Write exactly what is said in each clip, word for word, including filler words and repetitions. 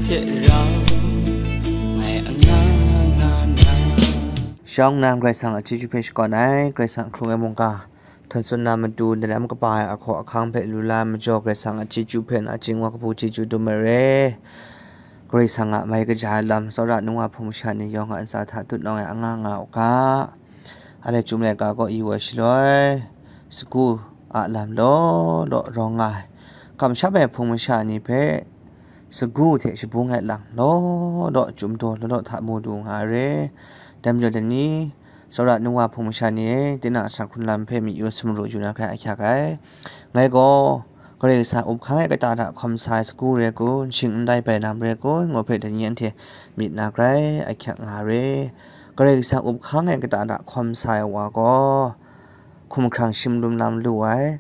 Hte rau, ngai anga nga na. Shawng nnan Karai Kasang a chyeju hpe shakawn ai, Karai Kasang hkrung ai mungga, htawn tsun na matu, ndalam kaba ai ahkaw ahkang hpe lu la ai majaw, Karai Kasang a chyeju hpe nachying wa kabu chyeju dum ai re. Karai Kasang a mai kaja ai lam, tsawra nungwa hpung masha ni yawng a ntsa hta tutnawng e anga nga u ga. Anhte Chyum laika kaw yu ai shaloi, sagu a lam law law rawng nga ai, kamsham ai hpung masha ni hpe sagu hte shabung ai lang law law Chyum daw law law hta mu du nga ai re. Dai majaw dai ni, tsawra nungwa hpung masha ni e, tinang a asak hkrun lam hpe myi yu sumru yu na hkrai ahkyak ai. Ngai gaw, Karai Kasang up hkang ai kata hta hkawm sa ai sagu re kun, shing n rai bainam re kun, ngu hpe dai ni anhte myit na grai ahkyak nga re. Karai Kasang up hkang ai kata hta hkawm sa ai wa gaw, hkumhkrang shim lum lam lu ai,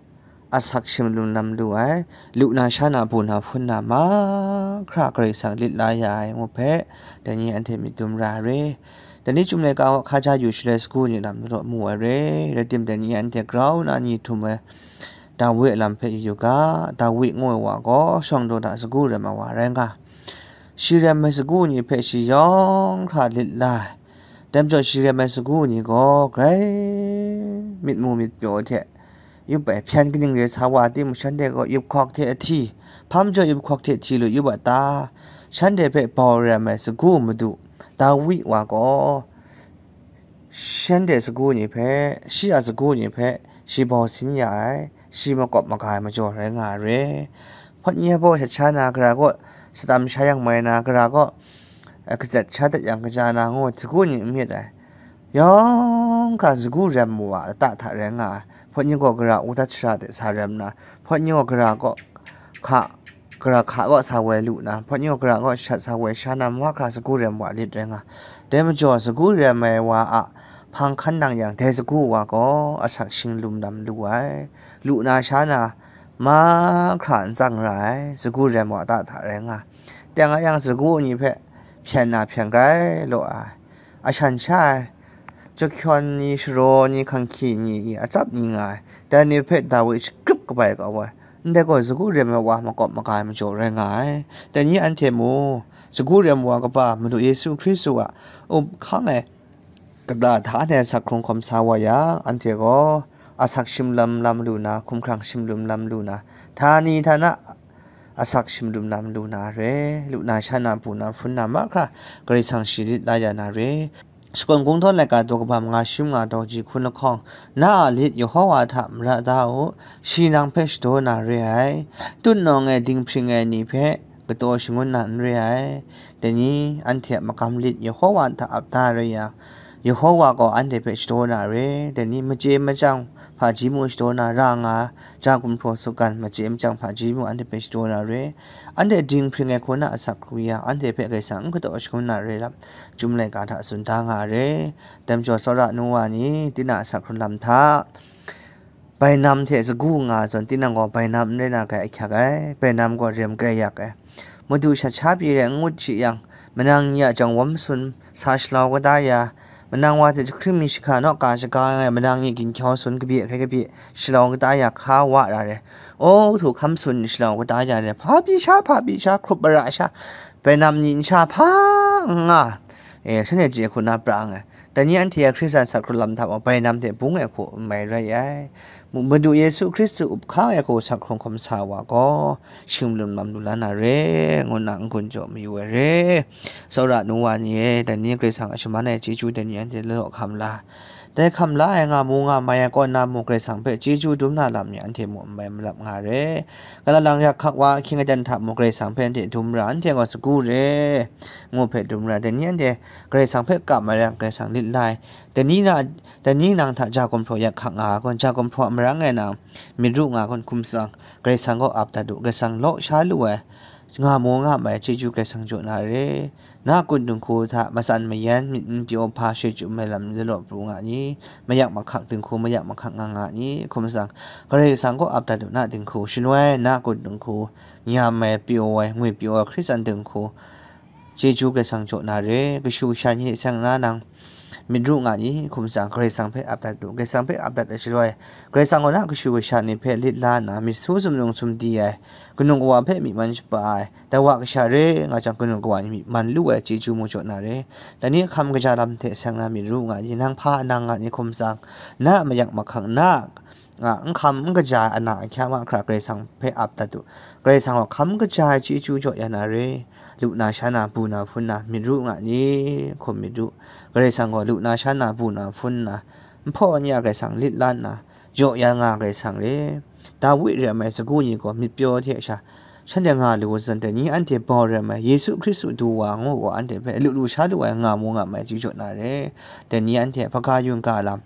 asak shim lum lam lu ai, lu na sha na, bu na hpun na mahkra Karai Kasang lit la ya ai, ngu hpe dai ni anhte myit dum ra ai re. Dai ni Chyum laika kaw hkaja yu shaloi sagu ni lam law mu ai re. Rai tim, dai ni anhte grau na ni htum ai Dawi a lam hpe yu yu ga, Dawi ngu ai wa gaw shawng daw da sagu rem ai wa rai nga. Shi rem ai sagu ni hpe shi yawng hkra lit la ai. Dai majaw shi rem ai sagu ni gaw grai myit mu myit pyaw hte yup ai, hpyan kaning re sa wa timung, shanhte gaw yup hkawk hte ahti, hpa majaw yup hkawk hte hti lu yup a ta? Shanhte hpe bau rem ai sagu madu Dawi wa gaw, shanhte sagu ni hpe, shi a sagu ni hpe, shi bau sin ya ai, shi makawp maga ai majaw rai nga ai re. Hpawt ni a baw shat sha na, gara gaw satam sha yang mai na, gara gaw, eh, kazat sha dat yang kaja na, ngu sagu ni n myit ai. Yawng hkra sagu rem wa lata hta rai nga ai. Hpawt ni gaw gara udat shara de sa rem na, hpawt ni gaw gara gaw hka, gara hka gaw sa woi lu na, hpawt ni gaw gara gaw shat sa woi sha na, mahkra sagu rem wa lit rai nga. Dai majaw, sagu rem ai wa a hpang hkan nang yang, dai sagu wa gaw asak shing lum lam lu ai, lu na sha na, mahkra n tsang ra ai, sagu rem wa ta hta rai nga. Teng a yang, sagu ni hpe hpyen na hpyen grai law ai, ashan sha ai, jahkyawn ni, sharaw ni, hkanghki ni, atsap ni nga ai, dai ni hpe Dawi shagrup kabai kau ai. Ndai gaw, sagu rem ai wa makawp maga ai majaw rai nga ai. Dai ni anhte mu, sagu rem wa kaba Madu Yesu Hkristu a up hkang ai kata hta anhte asak hkrung hkawm sa wa yang, anhte gaw asak shim lum lam lu na, hkumhkrang shim lum lam lu na, htani htana asak shim lum lam lu na re, lu na sha na, bu na hpun na mahkra Karai Kasang shi lit la ya na re. Shakawn Kungdawn laika daw kabam nga shi manga daw ji hkun lahkawng, na a lit Yehova hta mara da u, shi nang hpe shadaw na re ai. Tutnawng e dinghpring ai ni hpe kataw shangun na n re ai. Dai ni, anhte a magam lit Yehova hta ap da rai yang, Yehova gaw anhte hpe shadaw na re. Dai ni, machye machyang hpaji mung shadaw na ra nga, ja gumhpraw tsukan machye machyang hpaji mung anhte hpe shadaw na re. Anhte dinghpring ai hku na asak hkru yang, anhte hpe Karai Kasang n kataw shangun na re lam, Chyum laika hta tsun da nga re. Dai majaw, tsawra nu wa ni, tinang a asak hkrun lam hta, bainam hte sagu nga ai zawn, tinang gaw bainam n rai na grai ahkyak ai, bainam gaw rem grai yak ai. Madu shat sha pyi re n ngut shi yang, manang ni a jawng wam sun sa shalau kata ya, manang wa hte jahkring mi shahka naw ka shaga ai, manang ni ginhkyau sun kabye hkrai kabye shalau kata ya hka wa ra re. O, htu hkam sun shalau kata ya re, hpa pyi sha, hpa pyi sha, hkrup mara sha, bainam ni nsha hpa n nga, e, shanhte chye hku na pra nga ai. Dai ni anhte a Hkristan asak hkrun lam hta gaw bainam hte bung ai hku n mai rai ai. Mu-, Madu Yesu Hkristu up hkang ai hku asak hkrung hkawm sa wa gaw, shing lum lam lu la na re, ngu nna n-gun jaw mayu ai re. Tsawra nu wa ni e, dai ni Karai Kasang a shaman ai chyeju dai ni anhte law hkam la. Dai hkam la ai nga mu nga mai ai kaw na mung, Karai Kasang hpe chyeju dum na lam ni anhte mu n mai malap nga re. Galalang yak hkak wa ahkying aten hta mung, Karai Kasang hpe anhte dum ra, anhte gaw sagu re, ngu hpe dum ra. Dai ni anhte Karai Kasang hpe kap mai yang, Karai Kasang lit la ai. Dai ni na, dai ni nang hta ja gumhpraw yak hkak nga ai kun, ja gumhpraw a marang e nang myit ru nga ai kun, hkum tsang, Karai Kasang gaw ap dat u, Karai Kasang law sha lu ai, nga mu nga mai chyeju Karai Kasang jaw na re. Na a kun dinghku hta matsan mayan, myit n pyaw hpa shoi chyum ai lam ni law pru nga ni? Mayak mahkak dinghku mayak mahkak nga nga ni? Hkum tsang, Karai Kasang gaw ap dat u, na dinghku shaloi, na a kun dinghku nyam ai, pyaw ai, ngwipyaw ai Hkristan dinghku chyeju Karai Kasang jaw na re. Kashu kasha ni hte seng na nang myit ru nga ni? Hkum tsang, Karai Kasang hpe ap dat u. Karai Kasang hpe ap dat ai shaloi, Karai Kasang gaw na kashu kasha ni hpe lit la nna, myit su sumlung sumdi ai, kanu kawa hpe myi man shapa ai, dai wa kasha re nga jang, kanu kawa ni myi man lu ai chyeju mu jaw na re. Dai ni ahkam kaja lam hte seng na myit ru nga ni? Nang hpa nang nga ni? Hkum tsang, na a mayak mahkang, na a, a, n hkam n kaja ai ana ahkya mahkra Karai Kasang hpe ap dat u. Karai Kasang gaw hkam kaja ai chyeju jaw ya na re. Lu na, sha na, bu na, hpun na, myit ru nga ni? Hkum myit ru. Karai Kasang gaw lu na, sha na, bu na, hpun na, nhpaw ni a Karai Kasang, lit la nna, jaw ya nga Karai Kasang re. Dawi re ai mai sagu ni gaw myit pyaw hte sha, shanhte nga lu ai zawn, dai ni anhte bau re ai mai Yesu Hkristu du wa ngu gaw, anhte hpe lu lu sha lu ai nga mu nga mai chyeju jaw na re. Dai ni anhte hpaga yungga lam,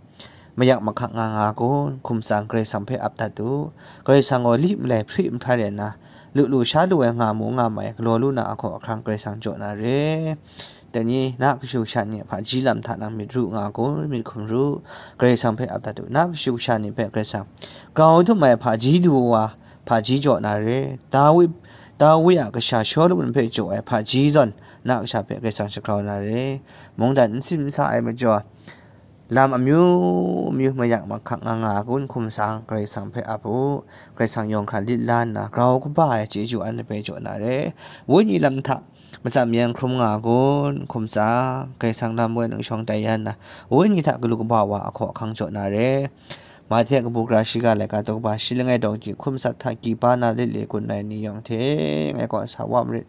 mayak mahkang nga nga kun? Hkum tsang, Karai Kasang hpe ap dat u. Karai Kasang gaw li malai hpri nhprai rai nna, lu lu sha lu ai nga mu nga mai galaw lu na ahkaw ahkrang Karai Kasang jaw na re. Dai ni na kashu kasha ni a hpaji lam hta nang myit ru nga kun? Myit hkum ru. Karai Kasang hpe ap dat u. Na kashu kasha ni hpe Karai Kasang grau htum ai hpaji du wa, hpaji jaw na re. Dawi, Dawi a kasha Shawlumon hpe jaw ai hpaji zawn, na kasha hpe Karai Kasang shagrau na re. Mungdan n sim n sa ai majaw, lam amyu myu mayak mahkang nga nga kun? Hkum tsang, Karai Kasang hpe ap u. Karai Kasang yawng hkra lit la nna, grau kaba ai chyeju anhte hpe jaw na re. Wenyi lam hta matsam yan hkrum nga kun? Hkum tsang, Karai Kasang lam woi ningshawng tai ya nna, wenyi hta galu kaba wa ahkaw ahkang jaw na re. Mahte kabu gara shiga laika daw kaba shi langai daw ji, hkum sat hta, kiba na lit le gun ai ni yawng hte ngai kaw sa wa marit,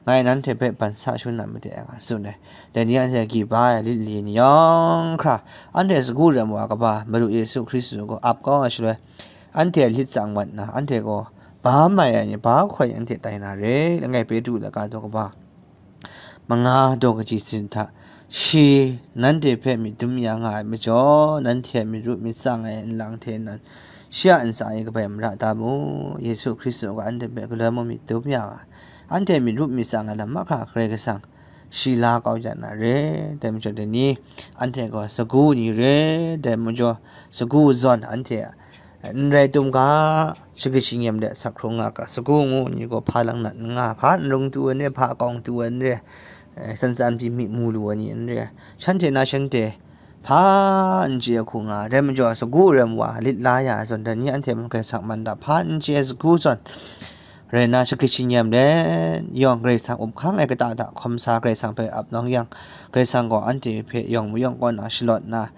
ngai nanhte hpe ban sa shangun na made ai nga tsun ai. Dai ni anhte kiba ai lit li ni yawng hkra, anhte sagu rem wa kaba Madu Yesu Hkristu gaw ap kau ai shaloi, anhte lit tsang mat nna, anhte gaw ba mai ai ni, ba hkoi ai ni anhte tai na re. Langai Petru laika daw kaba manga daw kaji sin hta, shi nanhte hpe myit dum ya nga ai majaw, nanhte myit ru myit tsang ai nlang hte nan, shi a ntsa e kabai mara da mu? Yesu Hkristu gaw anhte hpe galoi mung myit dum ya nga ai. Anhte myit ru myit tsang ai lam mahkra Karai Kasang shi la kau ya na re. Dai majaw dai ni, anhte gaw sagu ni re. Dai majaw sagu zawn anhte n rai tum ga, shagrit shingnyam de sak hkrung nga ga, sagu ngu ni gaw hpa lang nat n nga, hpa n rung tu ai n re, hpa akawng tu ai n re, eh, tsan tsan pyi myi mu lu ai ni n re, shanhte na shanhte hpa n chye hku nga, dai majaw sagu rem wa lit la ya ai zawn, dai ni anhte mung Karai Kasang man da, hpa n chye sagu zawn rai nna, shagrit shingnyam de yawng Karai Kasang up hkang ai kata hta hkawm sa Karai Kasang hpe ap nawng yang, Karai Kasang gaw anhte hpe yawng mayawng kaw na shalawt nna,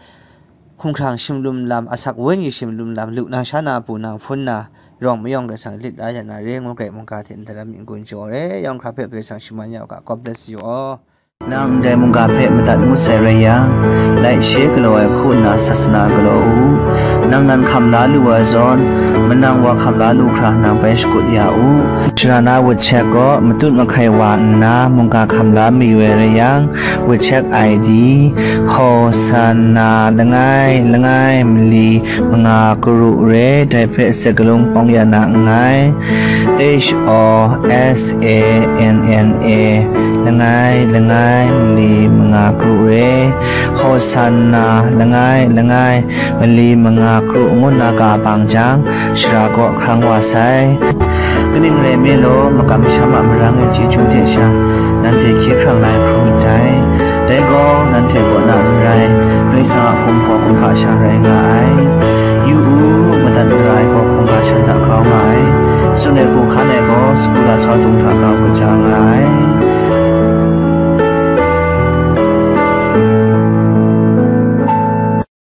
hkumhkrang shimlum lam, asak wenyi shimlum lam, lu na, sha na, bu na, hpun na, yawng mayawng Karai Kasang lit la ya na re ngu, Karai mungga hte ndai lam n-gun jaw re, yawng hkra hpe Karai Kasang shaman ya u ga. God bless you all. Nang ndai mungga hpe madat ngut sai rai yang, laishe galaw ai hku nna sasana galaw u. Nang nan hkam la lu ai zawn, manang wa hkam la lu hkra nang bai shakut ya u. Sharana WeChat gaw matut mahkai wa nna mungga hkam la mayu ai rai yang, WeChat I D, Hosanna langai langai mali manga karu re, dai hpe sakalung pawng ya na nngai. H O S A N N A langai langai mali manga karu re, Hosanna langai langai mali manga karu ngu nna ka bang jang, shara kaw hkrang wa sai. Kaning rai nme law, makam masham a marang ai chyeju hte sha, nanhte hkye hkrang la ai hkrum myit dai. Dai gaw, nanhte kaw na n rai, Karai Kasang a hkum hkaw hkum hkra sha rai nga ai. Yu u, madat mara ai gaw hkungga shan hta grau nga ai. Tsun ai hku hkan ai gaw, sagu lasau dung hta grau kaja nga ai.